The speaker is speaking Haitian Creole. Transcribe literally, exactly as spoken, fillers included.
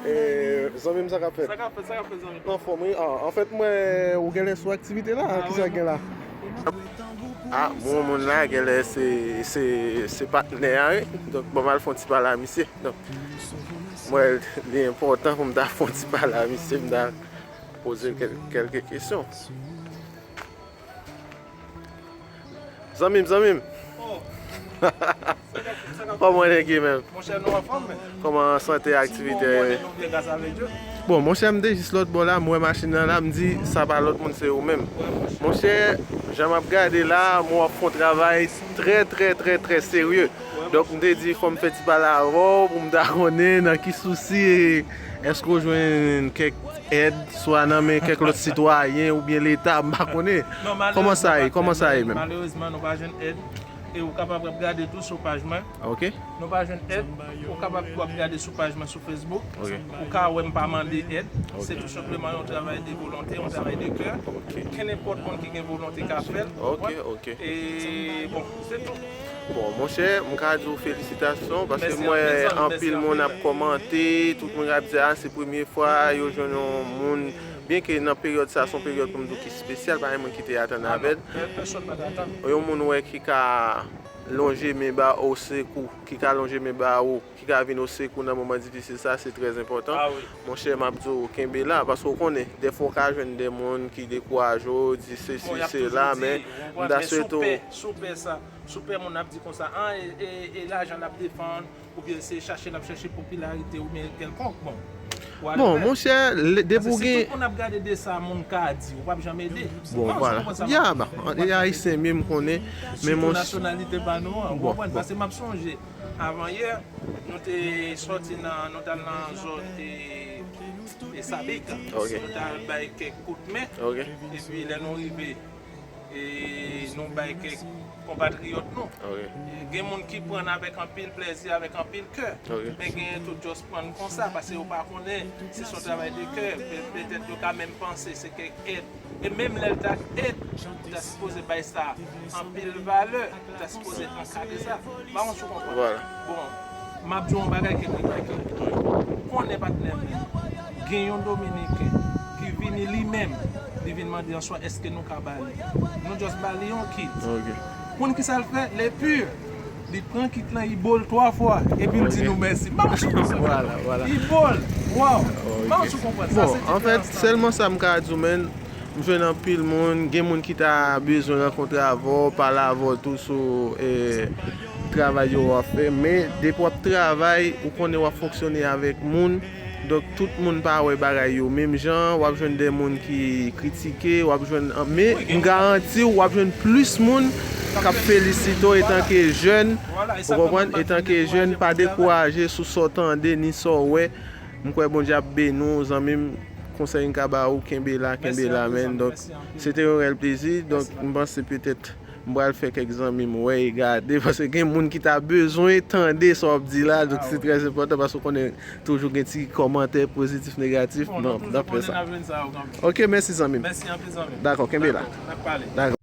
E, zanmi m, sa k ap fèt? Sa k ap fèt, sa k ap fèt, zanmi? Anfòm, wi. Ah, anfèt, mwen, ou genlè sou aktivite la? Ah, kisa gen la? Ah, bon, moun la, genlè se, se, se patnè a, wi. Donk, bon, m al fè yon ti pale a misye. Donk, mwen, li enpòtan pou m ta fè yon ti pale a misye, m ta poze l kèl-, kèlke kesyon. Zanmi m, zanmi m. Oh. Kòman nèg ye menm? Monchè, nou anfòm, men. Kòman sante, aktivite? Bon, monchè, m te jis lòt bò la, m wè machin nan la, m di, sa pa lòt moun, se ou menm. Monchè, jan m ap gade la, m wè w ap fè yon travay trè, trè, trè, trè serye. Donk, m te di, fò m fè ti pale avè w, pou m ta konnen nan ki sousi, èske w jwenn kèk èd, swa nan men kèk lòt sitwayen oubyen Leta, m pa konnen. Kòman sa ye? Kòman sa ye menm? Malerezman, nou pa jwenn èd. E ou kapab ap gade tou sou paj mwen. Ok. Nou pa jwenn èd. Ou kapab tou ap gade sou paj mwen sou Facebook. Ok. Ou ka wè m pa mande èd. Ok. Se tou senpleman yon travay de volonte, yon travay de kè. Ok. Kenenpòt moun ki gen volonte ka fè l. Ok, ok. E bon, se tou. Bon, monchè, m ka di w felisitasyon, paske m wè anpil moun ap kòmante, tout moun ap di, ah, se premye fwa yo jwenn yon moun, byenke nan peryòd sa, se yon peryòd pou m di w ki espesyal, pa gen moun ki te atann avè l. Yon moun wè ki ka lonje men ba w osekou, ki ka lonje men ba ou, ki ka vin osekou nan moman difisil sa, se trè enpòtan. Monchè, m ap di w, kenbe la, paske w konnen, dèfwa w ka jwenn de moun ki dekouraje w, di sesi, sela, men m ta swete w. Sou pè sa, sou pè moun ap di konsa, ah, e, e, e lajan l ap defann, oubyen se chache l ap chache popilarite oubyen kèlkonk, bon. Bon, monchè, depi w gen. Paske si tout moun ap gade de sa moun ka di, ou p ap janm ede. Bon, vwala. Ya, ba, e Ayisyen, men m konnen, men monchè. Sitou nasyonalite pa nou an, ou konprann? Paske m ap sonje, avan yè, nou te sòti nan, nou t al nan zòn, e, e Sabik. Ok. Nou t al bay kèk kout men. Ok. Epi lè nou rive, e nou bay kèk konpatriyòt nou. Ok. E gen moun ki pran avèk anpil plèzi, avèk anpil kè. Ok. Men genyen tou just pran konsa, paske yo pa konnen si se yon travay de kè. Pe-, petèt yo ka menm panse se kèk èd. E menm lè l ta èd, ou ta sipoze bay sa anpil valè, ou ta sipoze ankadre sa. M pa konn si w konprann. Vwala. Bon, m ap di w yon bagay ke mwen kwè ke ou konnen patnè mwen. Gen yon Dominiken ki vini li menm, li vin mande an swa èske nou ka ba li. Nou just ba li yon kit. Ok. Konn kisa l fè? Le pur. Li pran kit lan, li bo l twa fwa, epi l di nou mèsi. M pa konn si w konprann. Vwala, vwala. Li bo l. Waw. M pa konn si w konprann. Sa se diferans lan. Bon, anfèt, sèlman sa m ka di w, menn, m jwenn anpil moun, gen moun ki ta bezwen rankontre avè w, pale avè w tou sou, e, travay yo w ap fè. Men, depi w ap travay, ou konnen w ap fonksyone avèk moun. Donk, tout moun pa wè bagay yo menm jan. W ap jwenn de moun ki kritike, w ap jwenn, men m garanti w, w ap jwenn plis moun k ap felisite w etanke jèn. Ou konprann? Etanke jèn, pa dekouraje sou sa w tande ni sa w wè. M kwè Bondye ap beni w, zanmi m. Konsèy m ka ba ou, kenbe la, kenbe la, menn. Donk, se te yon rèl plezi. Donk, m panse petèt m pral fè kèk zanmi m wè e gade, paske gen moun ki ta bezwen tande sa w ap di la, donk se trè enpòtan paske w konnen toujou gen ti kòmantè pozitif, negatif, bon, n ap fè sa. Ok, mèsi zanmi m. Mèsi anpil, zanmi m. Dakò, kenbe la. Dakò, n ap pale. Dakò.